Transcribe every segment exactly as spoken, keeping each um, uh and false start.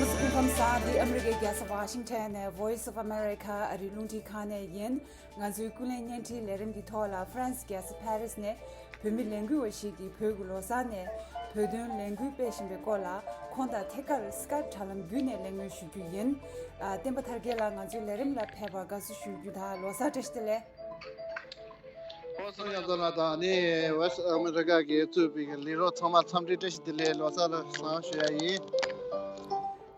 སྐུ་ཁམས་བཟང་། འདི་ཨ་མི་རི་ཀའི་རྒྱལ་ས་ཝ་ཤིང་ཊོན་ནས་Voice of America ཨ་རིའི་རླུང་འཕྲིན་ཁང་ནས་ཡིན། ང་ཚོའི་ཀུན་གླེང་བརྙན་འཕྲིན་ལས་རིམ་གྱི་ཐོག་ལ་ཧྥ་རན་སི་རྒྱལ་ས་ཕ་རི་སི་ནས་བོད་མི་ལས་འགུལ་བ་ཞིག་གིས་བོད་ཀྱི་ལོ་གསར་ནས་བོད་དོན་ལས་འགུལ་སྤེལ་བཞིན་པའི་སྐོར་ལ་ཁོང་དང་ཐད་ཀར་སི་ཀའེབ་དྲ་ལམ་བརྒྱུད་ནས་གླེང་མོལ་ཞུ་རྒྱུ་ཡིན། ཨ། བསྟན་པ་དར་རྒྱས་ལགས་ང་ཚོའི་ལས་རིམ་ལ་ཕེབས་པར་དགའ་བསུ་ཞུ་རྒྱུ་དང་ལོ་གསར་བཀྲ་ཤིས་བདེ་ལེགས། ཨོ་སྲུང་ཡང་ཚོ་ལ་དང་ནི་Voice of America གིས་གཙོས་པའི་ལས་རོགས་ཚང་མ་འཚམས་འདྲི་བཀྲ་ཤིས་བདེ་ལེགས། ལོ་གསར་ལ་བཟང་ཞུ་ཡ་ཡིན།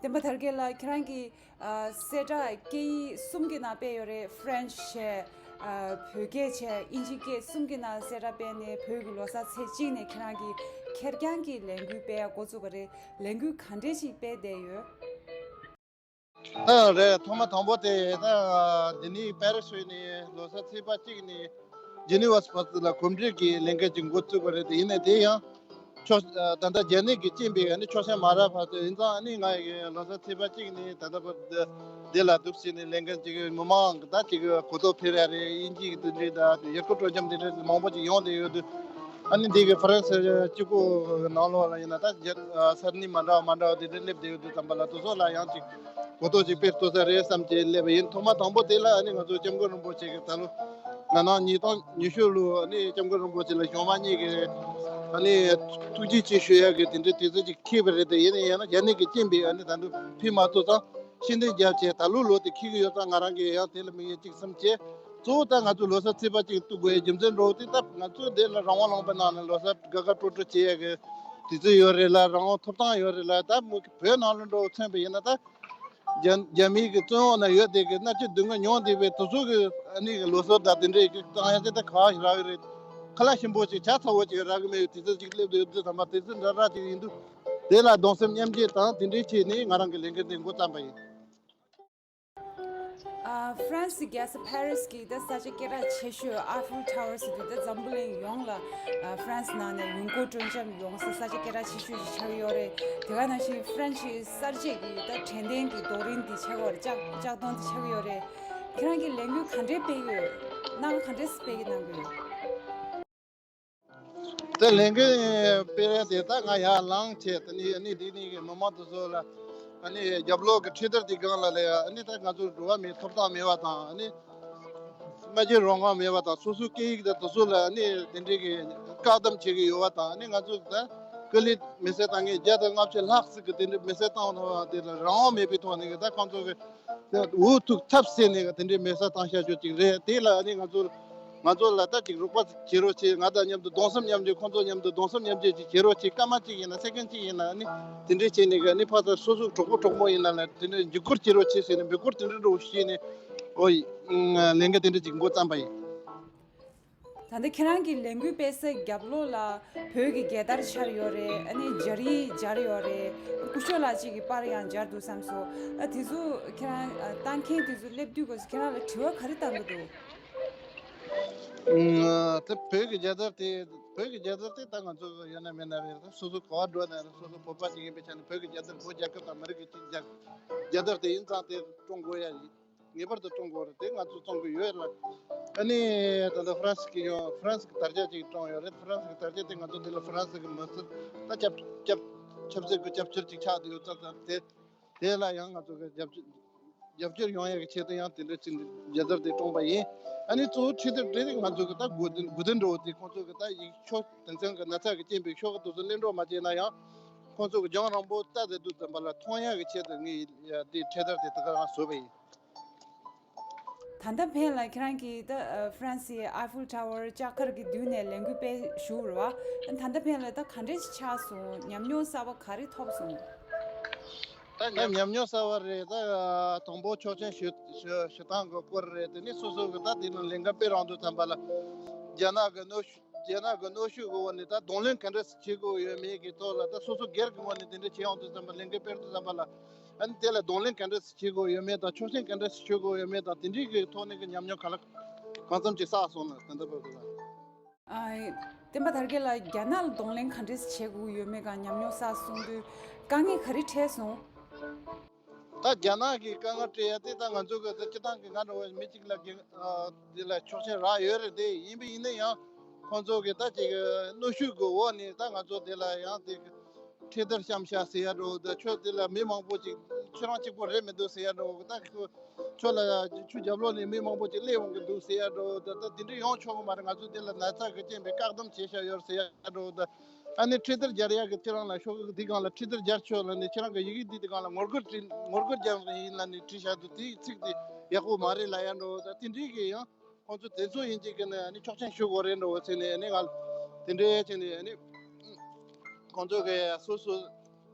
བསྟན་པ་དར་རྒྱས་ལགས་ཁྱེད་རང་གིས་ཨ། གསལ་བསྒྲགས་སྐད་ཡིག་གསུམ་གྱི་ནང་སྤེལ་ཡོད་རེད། ཧྥ་རན་སི་བྱས། ཨ། བོད་སྐད་བྱས། དབྱིན་ཇི་སྐད་གསུམ་གྱི་ནང་གསལ་བསྒྲགས་སྤེལ་ནས་བོད་ཀྱི་ལོ་གསར་ཚེས་གཅིག་ནས་ཁྱེད་རང་གིས་ཁེར་རྐྱང་གི་ལས་འགུལ་སྤེལ་ཡ་འགོ་བཙུགས་པ་རེད། ལས་འགུལ་ག་འདྲས་ཞིག་སྤེལ་བསྡད་ཡོད། ཨ་རེད། ཐོག་མ་དང་པོ་དེ་ད་འདི་ནི་པེ་རི་སི་ནས་ལོ་གསར་ཚེས་པ་གཅིག་ནས་ཇི་ནི་ཝ་སི་ཕ་སི་ལ་གོམ་བགྲོད་ཀྱི་ལས་འགུལ་ཅིག་འགོ་བཙུགས་པ་རེད། དེ་ཡིན་ནའི་དེ་ཡང་ཕྱོགས་ད་ལྟ་རྒྱ་ནད་ཀྱིས་རྐྱེན་པས་ཨ་ནི་ཕྱོགས་ཞེན་མ་རག་བར་དུ་ཡིན་ཙང་། ཨ་ནི་ང་ཡི་ལོ་གསར་ཚེས་པ་གཅིག་ནས་ད་ལྟ་བར་དུ་འདི་ལ་འདུག་ཟེར་ནས་ལས་འགུལ་ཅིག་མི་མང་གི་ད་ཅིག་གོ་རྟོགས་འཕེལ་ཡ་རེད། དབྱིན་ཇི་གི་དེ་འདྲའི་ད་ཡུལ་སྐོར་སྤྲོ་འཆམ་དེ་འདྲ་མང་པོ་ཅིག་ཡོང་བསྡད་ཡོད་དུས། ཨ་ནི་འདི་གི་ཧྥ་རན་སི་གཅིག་པོ་གི་ནང་ལོགས་ལ་ཡིན་ན་ད་རྒྱ་ས་གནས་མ་འདྲ་བ་མ་འདྲ་བ་དེ་འདྲ་སླེབས་བསྡད་ཡོད་དུས་ཙམ་པ་ལ་དེ་ཚོ་ལ་ཡང་ཅིག་གོ་རྟོགས་ཅིག་སྤེལ་ཐུབ་ས་རེད་བསམ་གྱི་སླེབས་པ་ཡིན། ཐོག་མ་དང་པོ་དེ་ལ་ཨ་ནི་ང་ཚོ་སྐྱབས་མགོན་རིན་པོ་ཆེ་གི་ད་ལོ་ང་ནང་ཉིས་སྟོང་ཉི་ཤུ་ལོ་ཨ་ནི་སྐྱབས་མགོན་རིན་པོ་ཆེ་ལ་གཞུང་མང་གཉིས་ཀྱི་ཨ་ནི་ཐུགས་རྗེ་ཆེ་ཞུ་ཡག་གི་དེ་འདྲའི་དུས་ཚོད་ཅིག་འཁེལ་བ་རེད། དེ་ཡིན་ན་ཡང་ན་རྒྱ་ནད་ཀྱི་རྐྱེན་པས་ཨ་ནི་ད་དུང་ཕེབས་མ་ཐུབ་ཙང་། ཤེས་ལྡན་རྒྱ་ཆེ་ད་ལོ་ལོ་དེ་འཁེལ་གྱི་ཡོད་ཙང་། ང་རང་གིས་ཡང་དེ་ལ་དམིགས་ཡུལ་གཅིག་བསམ་བྱས། གཙོ་བོ་ད་ང་ཚོ་ལོ་གསར་ཚེས་པ་གཅིག་གཏུག་དགོས་ཡའི་རྒྱུ་མཚན་འདྲ་བོ་དེ་ད་ང་ཚོ་འདི་ལ་རང་དབང་ལུང་པའི་ནང་ནས་ལོ་གསར་དགའ་དགའ་སྤྲོ་སྤྲོ་བྱེད་ཡ་གི་དུས་ཚོད་ཡོད་རེད་ལ། རང་དབང་ཐོབ་ཐང་ཡོད་རེད་ལ། ད་མུ་གེ་བོད་ནང་ལ་འགྲོ་མཚོན་པ་ཡིན་ན་ད་རྒྱ་རྒྱ་མིའི་གི་བཙོན་འོག་ན་ཡོད་དེ་གི་མནར་གཅོད་སྡུག་བསྔལ་མྱོང་བསྡད་པའི་དེ་ཚོ་གི་ཨ་ནི་གི་ལོ་གསར་དང་དེ་འདྲའི་གི་བཏང་ཡ་དེ་ད་ག་བ་ཞིག་རག་གི་རེད། ཁ་ལག་ཞིམ་པོ་ཅིག་ཇ་ཚ་བོ་ཅིག་རག་གི་མེད་པའི་དུས་ཚོད་ཅིག་སླེབས་བསྡད་ཡོད་དུས་ཙམ་པ། དུས་ཚོད་འདྲ་འདྲ་ཅིག་ཡིན་དུས། དེ་ལ་གདུང་སེམས་མཉམ་སྐྱེད་དང་དེ་འདྲའི་ཆེད་ནས་ང་རང་གི་ལས་འགུལ་འདི་འགོ་བརྩམས་པ་ཡིན། ཨ། ཧྥ་རན་སི་རྒྱལ་ས་ཕ་རི་སི་གི་ད་ས་ཆ་སྐད་གྲགས་ཆེ་ཤོས་ཨ་ཧྥིལ་ཊ་ཝར་ཟེར་དུས་ད་འཛམ་བུ་གླིང་ཡོངས་ལ། ཨ། ཧྥ་རན་སི་ནང་ནས་ཡུལ་སྐོར་སྤྲོ་འཆམ་ཡོང་ས་ས་ཆ་སྐད་གྲགས་ཆེ་ཤོས་ཤིག་ཆགས་ཀྱི་ཡོད་རེད། དེ་ག་ནང་བཞིན་ཧྥ་རན་སི་གསར་བརྗེ་གི་ད་དྲན་རྟེན་གྱི་རྡོ་རིང་འདི་ཆགས་ཀྱི་ཡོད་རེད། ལྕགས་ལྕགས་སྡོང་འདི་ཆགས་ཀྱི་ཡོད་རེད། ཁྱེད་རང་གིས་ལས་འགུལ་ག་འདྲས་སྤེལ་གྱི་ཡོད། གནང་ག་འདྲས་སྤེལ་གྱི་གནང་གི་ཡོད། དེ་ལས་འགུལ་སྤེལ་རན་དེ་ད་ང་ཡར་ལངས་བྱས། དེ་ནི་ཨ་ནི་འདི་ནི་གི་མི་མང་དེ་ཚོ་ལ་ཨ་ནི་རྒྱབ་ལོགས་ཀྱི་ཁྲིད་དར་དེ་སྒང་ལ་ལས། ཨ་ནི་ད་ང་ཚོ་འགྲོ་བ་མིའི་ཐོབ་ཐང་མེད་པ་དང་། ཨ་ནི་སྨྲ་བརྗོད་རང་དབང་མེད་པ་དང་། སོ་སོའི་སྐད་ཡིག་དང་དེ་ཚོ་ལ་ཨ་ནི་དེ་འདྲའི་གི་བཀག་སྡོམ་བྱེད་ཀྱི་ཡོད་པ་དང་། ཨ་ནི་ང་ཚོ་ད་ཀུ་ལི་མེ་སྲེག་བཏང་མཁན་བརྒྱ་དང་ལྔ་བཅུ་ལྷག་ཙམ་གྱི་དེ་འདྲའི་མེ་སྲེག་བཏང་བ་དེ་ལ་རང་དབང་མེད་པའི་ཐོག་ནས་གི་ད་ཁོང་ཚོ་གི་འུ་ཐུག་ཐབས་ཟད་ནས་དེ་འདྲའི་མེ་སྲེག་བཏང་བཞག་རྒྱུ་ཅིག་རེད། དེ་ལ་ཨ་ནི་ང་ཚོ་ང་ཚོ་ལ་ད་ཅིག་རོགས་པ་བྱེད་རོགས་བྱེད། ང་དང་མཉམ་དུ་གདུང་སེམས་མཉམ་སྐྱེད། ཁོང་ཚོ་མཉམ་དུ་གདུང་སེམས་མཉམ་སྐྱེད་ཅིག་བྱེད་རོགས་བྱེད། སྐར་མ་གཅིག་ཡིན་ན། སེ་ཀན་གཅིག་ཡིན་ན། ཨ་ནི་དེ་འདྲའི་བྱས་ནས་གི་ཨ་ནི་ཕར་ཚུར་སོ་སོ་གྲོགས་པོ་གྲོགས་མོ་ཡིན་ན་ལ་དེ་འདྲའི་འཇུག་སྒོར་བྱེད་རོགས་བྱེད་ཟེར་ནས་འབོད་སྐུལ་དེ་འདྲ་འདྲ་བོ་བྱས་ནས། ཨོ་ཡི། ལས་འགུལ་དེ་འདྲ་ཅིག་འགོ་བརྩམས་པ་ཡིན། ད་ལྟ་ཁྱེད་རང་གི་ལས་འགུལ་སྤེལ་སའི་རྒྱབ་ལོགས་ལ་བོད་ཀྱི་རྒྱལ་དར་འཕྱར་ཡོད་རེད། ཨ་ནི་སྦྱར་ཡིག་སྦྱར་ཡོད་རེད། སྐུ་ཞབས་ལགས་གཅིག་གི་པར་ཡང་སྦྱར་འདུག་བསམ་སོང་། ཨ། དེ་ཚོ་ཁྱེད་རང་ཨ། བཏང་མཁན་དེ་ཚོ་སླེབས་དུས་སྐབས་སུ་ཁྱེད་རང་ལ་དྲི་བ་ག་རེ་བཏང་གི་འདུག་ཨ། དེ་བོད་ཀྱི་རྒྱལ་དར་དེ། བོད་ཀྱི་རྒྱལ་དར་དེ་ད་ང་ཚོ་ཡོད་ན་མེད་ན་རེད། ད་སོ་སོ་ག་བ་འགྲོ་ན་རེད། སོ་སོ་བོད་པ་ཞིག་ཡིན་པའི་ཆ་ནས་བོད་ཀྱི་རྒྱལ་དར་བོད་རྒྱལ་ཁབ་དང་མི་རིགས་ཀྱི་རྒྱལ་རྒྱལ་དར་དེ་ཡིན་ཙང་དེ་བཀྲོངས་དགོས་ཡ་ཡིན། ངེས་པར་དུ་བཀྲོངས་དགོས་རེད། དེ་ང་ཚོ་བཀྲོངས་ཀྱི་ཡོད་ལ། ཨ་ནི་ད་ལྟ་ཧྥ་རན་སི་གི་ཡང་ཧྥ་རན་སི་གི་དར་ཆ་ཅིག་བཀྲོངས་ཡོད་རེད། ཧྥ་རན་སི་གི་དར་ཆ་དེ་ང་ཚོ་འདི་ལ་ཧྥ་རན་སི་གི་མི་སེར་ད་སྐྱབས་སྐྱབས་ཆབ་སྲིད་ཀྱི་སྐྱབས་བཅོལ་ཅིག་ཆགས་བསྡད་ཡོད་ཙང་། དེ་དེ་ལ་ཡང་ང་ཚོ་གི་རྒྱབ་སྐྱོར་རྒྱབ་སྐྱོར་ཡོང་ཡག་གི་ཆེད་དུ་ཡང་དེ་འདྲ་ཅིག་རྒྱལ་དར་དེ་བཀྲོངས་པ་ཡིན། ཨ་ནི་གཙོ་བོ་ཁྲིད་དེ་དེ་ང་ཚོ་གི་ད་དགོས་འདུན་དགོས་འདུན་འདྲ་བོ་དེ་ཁོང་ཚོ་གི་ད་ཡིག་ཕྱོགས་དེང་སང་གི་ན་ཚ་གི་རྐྱེན་པས་ཤོག་གུ་དེ་ཚོ་ལེན་འགྲོ་མ་བྱས་ན་ཡང་། ཁོང་ཚོ་གི་རྒྱང་རིང་པོ་ལྟ་བསྡད་དུས་ཙམ་པ་ལ་མཐོང་ཡག་གི་ཆེད་དུ་ངས་དེ་ཁྲིད་དར་དེ་དེ་ག་རང་བཟོས་པ་ཡིན། ད་ལྟ་ཕན་ལ་ཁྱེད་རང་གིས་ད་ཧྥ་རན་སིའི་ཨ་ཧྥིལ་ཊ་ཝར་ལྕགས་མཁར་གྱི་མདུན་ནས་ལས་འགུལ་སྤེལ་བཞུགས་རེད་བ། ད་ལྟ་ཕན་ལ་ད་ག་འདྲས་ཆགས་སོང་། ཉམས་མྱོང་གསར་པ་ག་རེ་ཐོབ་སོང་། ད་ཉམས་མྱོང་གསར་པ་རེད། ད་དང་པོ་ཆོག་མཆན་ཞུ་ཞུ་ཞུ་སྟངས་ཀྱི་སྐོར་རེད། དེ་ནས་སོ་སོ་གི་ད་དེ་ནང་ལས་འགུལ་སྤེལ་རང་དུ་ཙམ་པ་ལ་རྒྱ་ནག་གི་གནོན་ཤུགས་རྒྱ་ནག་གི་གནོན་ཤུགས་ཀྱི་འོག་ནས་ད་གདོང་ལེན་ག་འདྲ་བྱེད་དགོས་ཡོད་མེད་ཀྱི་ཐོག་ལ། ད་སོ་སོ་སྒེར་གྱི་ངོས་ནས་དེ་འདྲ་བྱེད་ཡོང་དུས་ཙམ་པ། ལས་འགུལ་སྤེལ་དུས་ཙམ་པ་ལ། ཨ་ནི་དེ་ལ་གདོང་ལེན་ག་འདྲ་བྱེད་དགོས་ཡོད་མེད་དང་། ཆོག་མཆན་ག་འདྲ་ཞུ་དགོས་ཡོད་མེད་དང་། དེ་འདྲའི་གི་ཐོག་ནས་ཀྱི་ཉམས་མྱོང་ག་ལ་གང་འཚམ་ཅིག་བསགས་སོང་ན། དེ་འདྲ་བར་དུ་ལ། ཨ། བསྟན་པ་དར་རྒྱས་ལགས། རྒྱ་ནག་ལ་གདོང་ལེན་ག་འདྲས་བྱེད་དགོས་ཡོད་མེད་སྒང་ཉམས་མྱོང་བསགས་སོང་དུས་དཀའ་ངལ་ག་རེ་འཕྲད་སོང་། ད་རྒྱ་ནག་གི་དཀའ་ངལ་འཕྲད་ཡ་དེ་ད་ང་ཚོ་གི་ད་སྤྱི་བཏང་གི་ང་འདྲ་བོ་མི་གཅིག་ལ་གི་ཨ་དེ་ལ་ཆོག་མཆན་རག་ཡོད་རེད། དེ་ཡིན་པ་ཡིན་ན་ཡང་ཁོང་ཚོ་གི་ད་ཅིག་གནོན་ཤུགས་གི་འོག་ནས་ད་ང་ཚོ་དེ་ལ་ཡང་དེ་ཁྲིད་དར་བཤམས་ཤག་ཟེར་ཡ་འདྲ་བོ། ད་ཆོས་དེ་ལ་མི་མང་པོ་ཅིག་ ཁྱོད་རང་གཅིག་པོ་རེད་མི་འདུག་ཟེར་ཡ་འགྲོ་ད་ཁྱོད་ལ་ཆུ་རྒྱབ་ལོགས་ནས་མི་མང་པོ་ཅིག་སླེབས་འོང་གི་འདུག་ཟེར་ཡ་འགྲོ་ད་ད་དེ་འདྲ་ཡོང་ཆོག་གི་མ་རེད། ང་ཚོ་དེ་ལ་ན་ཚ་གི་རྐྱེན་པས་བཀག་སྡོམ་བྱས་བཞག་ཡོད་ཟེར་ཡ་འགྲོ་ད། ཨ་ནི་ཁྲིད་ཐར་སྦྱར་ཡག་གི་ཁྱེད་རང་ལ་ཤོག་གུ་འདི་སྒང་ལ་ཁྲིད་ཐར་སྦྱར་ཆོག་ལ་ནི་ཁྱེད་རང་གི་ཡི་གེ་འདི་འདི་སྒང་ལ་ངོ་རྒོལ་བྲིས་ངོ་རྒོལ་རྒྱག་གི་ཡིན་ལ་ནི་བྲིས་བཞག་འདུག་དེའི་ཚིག་དེ་ཡག་པོ་མ་རེད་ལ་ཡ་འགྲོ་ད་དེ་འདྲའི་གི་ཡང་ཁོང་ཚོ་དེ་ཚོ་ཡིན་གཅིག་གི་ནི་ཨ་ནི་ཆོག་མཆན་ཞུ་དགོས་རེད་འགྲོ་ཟེར་ནས་ཨ་ནི་ང་དེ་འདྲའི་བྱས་ནས་ཨ་ནི་ཁོང་ཚོ་གི་སོ་སོ་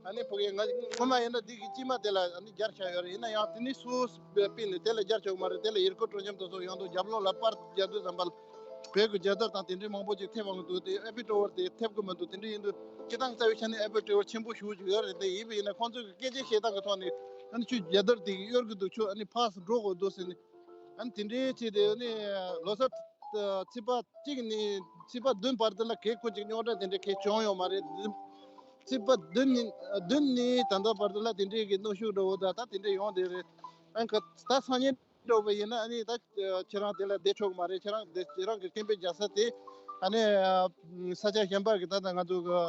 ཨ་ནི་ཕ་གི་ང་ངོ་མ་ཡིན་ན་འདི་གི་དཀྱིལ་མ་དེ་ལ་ཨ་ནི་སྦྱར་བཞག་ཡོད་རེད། ཡིན་ན་ཡང་དེ་ནི་སོ་སོ་སྤེལ་ནས་དེ་ལ་སྦྱར་ཆོག་མ་རེད། དེ་ལ་ཡུལ་སྐོར་སྤྲོ་འཆམ་དེ་ཚོ་ཡོང་དུས་རྒྱབ་ལོགས་ལ་པར་རྒྱག་དུས་ཙམ་པ་ལ་བོད་ཀྱི་རྒྱལ་དར་དང་དེ་འདྲའི་མང་པོ་ཅིག་ཐེབས་འོང་གི་འདུག་དེ་ཨེ་ཕི་ཊ་ཝར་དེ་ཐེབས་གི་མི་འདུག་དེ་འདྲ་ཡིན་དུས་སྤྱི་བཏང་རྩ་བའི་ཆ་ནས་ཨེ་ཕི་ཊ་ཝར་ཆེན་པོ་ཞེ་པོ་ཅིག་ཡོད་རེད། དེ་ཡིན་པ་ཡིན་ན་ཁོང་ཚོས་སྐད་ཆ་བཤད་སྟངས་ཀྱི་ཐོག་ནས་ཨ་ནི་ཁྱོད་རྒྱལ་དར་དེ་གཡོར་གི་འདུག་ཁྱོད་ཨ་ནི་ཕར་འགྲོ་དགོས་འདུག་ཟེར་ནས་ཨ་ནི་དེ་འདྲའི་ཆེད་དེ་ཨ་ནི་ལོ་གསར་ཚེས་པ་གཅིག་ནས་ཚེས་པ་བདུན་བར་དུ་ལ་གས་ཁོ་ཅིག་རྙོག་དྲ་དེ་འདྲ་གས་བྱུང་ཡོད་མ་རེད། ཚེས་པ་བདུན་ནས་བདུན་ནས་ད་ལྟ་བར་དུ་ལ་དེ་འདྲའི་གི་གནོན་ཤུགས་འདྲ་བོ་ད་ད་དེ་འདྲ་ཡོང་བསྡད་རེད། ཨ་ནི་ད་སང་ཉིན་འགྲོ་བ་ཡིན་ན་ཨ་ནི་ད་ཁྱེད་རང་དེ་ལ་བསྡད་ཆོག་གི་མ་རེད། ཁྱེད་རང་དེ་ཁྱེད་རང་གི་སྐད་འབོད་རྒྱག་ས་དེ་ཨ་ནི་ས་ཆ་གཞན་པ་གི་ད་ལྟ་ང་ཚོ་གི་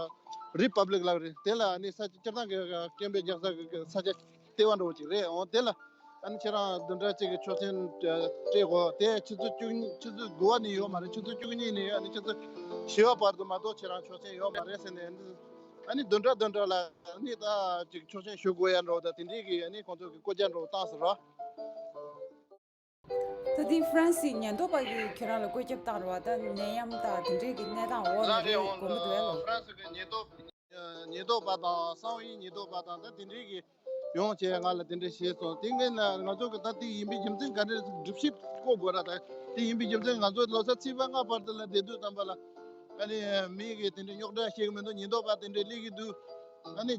རི་པབ་ལིག་ལག་རེད། དེ་ལ་ཨ་ནི་ས་ཆ་སྤྱིར་བཏང་གི་སྐད་འབོད་རྒྱག་ས་གི་ས་ཆ་ལྟེ་བ་འདྲ་བོ་ཅིག་རེད། འོ་དེ་ལ་ཨ་ནི་ཁྱེད་རང་བདུན་ཕྲག་གཅིག་གི་ཆོག་མཆན་སྤྲད་དགོས། དེ་ཆུ་ཚོད་བཅུ་གཉིས་ཆུ་ཚོད་དགུ་པ་ནས་ཡོད་མ་རེད། ཆུ་ཚོད་བཅུ་གཉིས་ནས་ཨ་ནི་ཆུ་ཚོད་བཞི་པ་བར་དུ་མ་གཏོགས་ཁྱེད་རང་ཆོག་མཆན་ཡོད་མ་རེད་ཟེར་ནས་ཨ་ནི་བདུན་ཕྲག་བདུན་ཕྲག་ལ་ཨ་ནི་ད་ཅིག་ཆོག་མཆན་ཞུ་དགོས་ཡ་འདྲ་བོ་ད་དེ་འདྲའི་གི་ཨ་ནི་ཁོང་ཚོ་གི་བཀོད་རྒྱ་འདྲ་བོ་བཏང་ཟེར་རོ། ད་དེ་ཧྥ་རན་སིའི་ཉེན་རྟོག་པ་གིས་ཁྱེད་རང་ལ་བཀོད་ཁྱབ་བཏང་རེད་བ། ད་ནད་ཡམས་དང་དེ་འདྲའི་གི་གནས་སྟངས་འོག་ནས་རང་རེད་རེད་འོང་དགོངས་པ་འདུག་ཨེ་ལོ། ཧྥ་རན་སི་གི་ཉེན་རྟོག་ཉེན་རྟོག་པ་དང་གསང་བའི་ཉེན་རྟོག་པ་དང་ད་དེ་འདྲའི་གི་ཡོང་བྱས་ང་ལ་དེ་འདྲ་བྱས་སོང་། དེ་ངས་ན་ང་ཚོ་གི་ད་དེ་ཡིན་པའི་རྒྱུ་མཚན་ག་འདྲ་སྒྲུབ་བྱེད་བཀོད་དགོས་ར། ད་དེ་ཡིན་པའི་རྒྱུ་མཚན་ང་ཚོ་ལོ་གསར་ཚེས་པ་ལྔ་བར་དུ་ལ་བསྡད་དུས་ཙམ་པ་ལ་ཨ་ནི་མི་གི་དེ་འདྲའི་རྙོག་དྲ་བཤད་གི་མི་འདུག་ཉེན་རྟོག་པ་དེ་འདྲའི་སླེབས་གི་འདུག་ཨ་ནི་